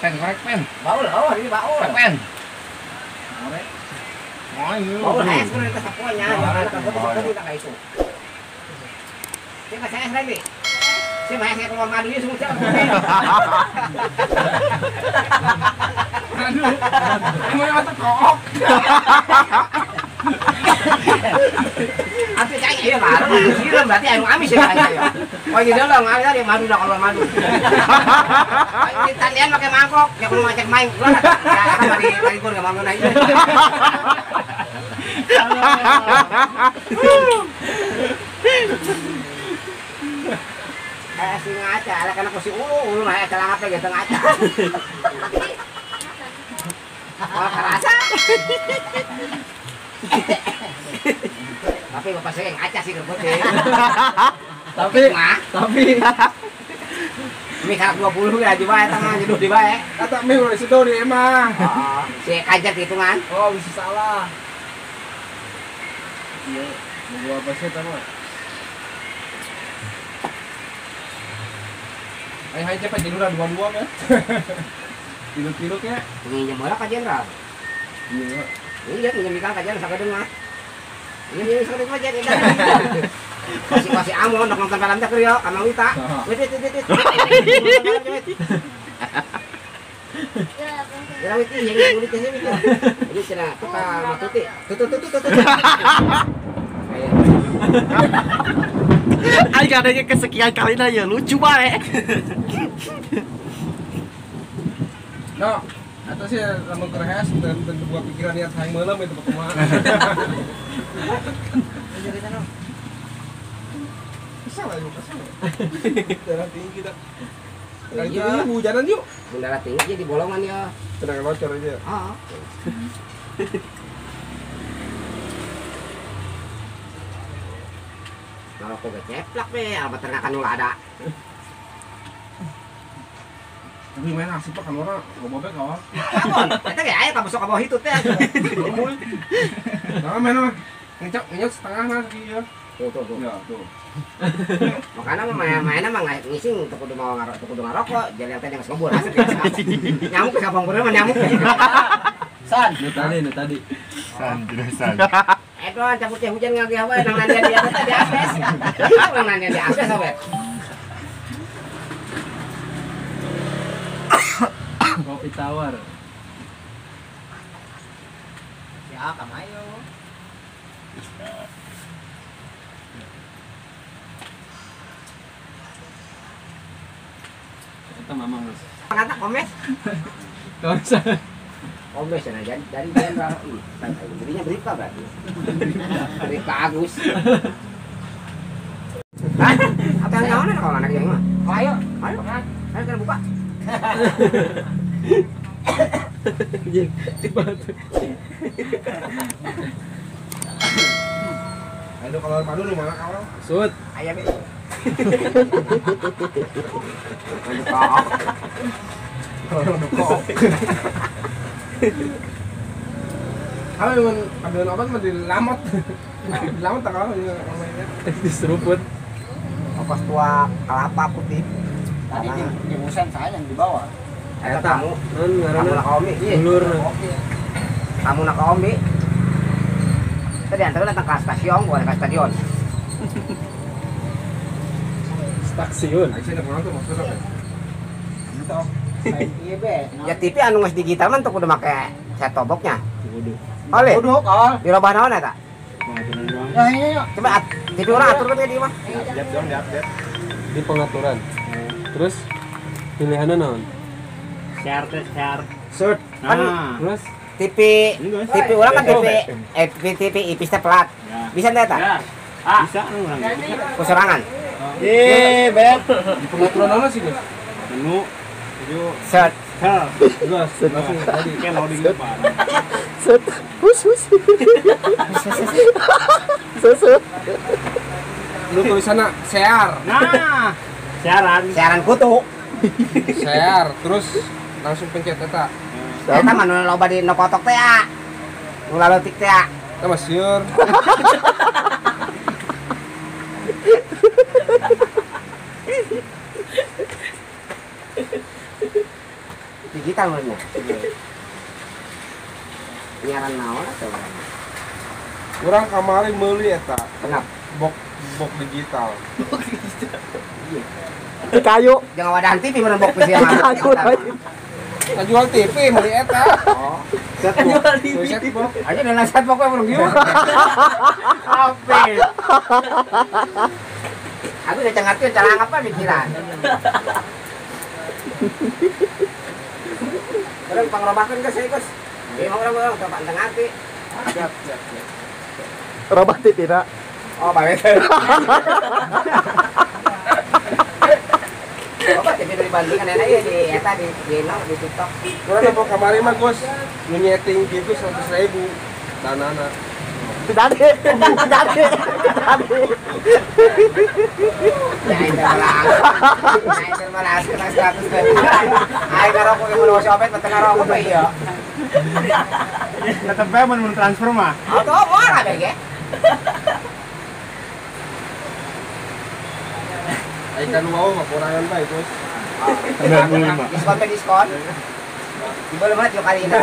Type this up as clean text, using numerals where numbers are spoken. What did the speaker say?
Pen korek pen. Baul, oh ini baul. Pen. Korek. Baul es kan itu saponya, jangan terbentuk kita kayak itu. Siapa saya lagi? Siapa saya keluar madu ya semua siapa? Aduh, emangnya mata kook. Apa cai iya baru siram berarti anu amis ya kayaknya. Oh gitu dong, ada yang madu dah kalau madu. Kita lihat pakai mangkok, ya kalau ngajak main keluar. Ya kan dari dari gua enggak mau nanya. Kayak si ngaca, ada karena kursi ulu, ulu mah celana apa gitu ngaca. Oh, kerasa. Tapi bapak saya ngaca sih kebut deh. Tapi mie karak 20 ya di bae tangan jeduh di bae. Kata mie udah situ di emang. Oh, si kajak hitungan. Oh, bisa salah. Iya, mau apa sih tama? Ayo ayo cepat jadi udah dua-dua kan. Tilu-tilu kayak. Nginjem bola ka jenderal. Iya. Iya, nginjem ikan ka jenderal sakedeung mah. Ini sakedeung mah jadi. Kasih-kasih amon nonton film teh keur yo, ka Mang Wita. Wit wit wit wit. Ya wit ieu yang kulit teh wit. Jadi cenah tukang matuti. Tutut tutut tutut. Aing adanya kesekian kali ya lucu bae. No, atau sih lamun keur hees dan buat pikiran niat hayang meuleum itu kumaha. Kesal aja, kesal. Darah tinggi kita. Kali itu hujanan yuk. Darah tinggi jadi bolongan ya. Tenang locor aja. Heeh. Kalau kok geceplak be, apa ternakan ulah ada. Tapi main asik pak kalau orang loba be kawan. Kawan, eta ge aya ka besok ka bawah itu teh. Nah, main mah ngecap ngecap setengah mah kieu. Tuh tuh tuh. Ya, tuh. Makana mah main-main mah ngising teu kudu mau ngarok, teu kudu ngarokok, jadi teh geus ngebur asik. Nyamuk ka bangkur mah nyamuk. San, nu tadi. San, san. Edon cabut teh hujan ngagi hawa nang nandian di atas di asbes. Nang nandian di asbes awe. Kopi tawar. Ya, kamayo. Eta mamang geus. Kata komes. Komes. Komes ya, jadi dari jenderal. Jadinya berita berarti. Berita Agus. Hah? Apa yang nyawa kalau anak yang mah? Oh, ayo, ayo. Ayo kita buka. Ayo kalau padu lu mana kawal? Sud. Ayam itu. Kalau yang ambil obat mah dilamot. Dilamot tak kalau namanya. Diseruput. Opas tua kelapa putih. Tadi di busan saya yang dibawa. Eta tamu, tamu nak omi. Ulur. Tamu nak omi. Tadi antara datang ke stasiun, bukan ke stadion. Stasiun. Aisyah nak tuh maksudnya apa? Ya TV anu geus digital mah teu kudu make set top box-nya. Oleh. Kudu, kawan. Dirobah naon eta? Ya iya. Coba TV urang atur ke dia mah. Update dong, di-update. Di pengaturan. Terus pilihannya naon? Share teh share. Search. Kan terus TV TV urang kan TV TV ipis teh pelat. Bisa teh eta? Bisa urang. Kusorangan. Eh, bet. Di pengaturan naon sih, Guys? Menu Search. Terus langsung tadi kayak loading depan. Set. Hus hus. Set. Lu tulisannya share. Nah, siaran. Siaran kutu. Share terus langsung pencet eta. Eta mah nu loba di nokotok teh ya. Nu lalotik teh ya. Eta mah sieur. digital maksudnya. Nyaran naon atuh urang. Urang kamari meuli eta. Kenapa? Box box digital. Di kayu. Jangan wadahan TV mun box PC mah. Kayu. Jual TV meuli eta. Oh. Set box. Set box. Aja dan set box urang dieu. Apa? Aku udah ngerti cara apa pikiran. Orang pangrobakeun geus Gus. Ieu mah urang teu panteng ngerti. Siap, siap. Robah TV na. Oh, bae. Robah TV dari Bandung kan enak ieu di eta di di TikTok. Urang nempo kamari mah Gus, nu nyeting gitu 100.000 danana. Tidak ada. Tidak ada. Aing ngarokok yang mau si Opet tengah rokok mah iya. Tetep bae mun transfer mah. Atuh moal kabeh ge. Aing kan wau mah kurangan bae Gus. 95. Diskon pe diskon. Dibeli mah tiap kali ini.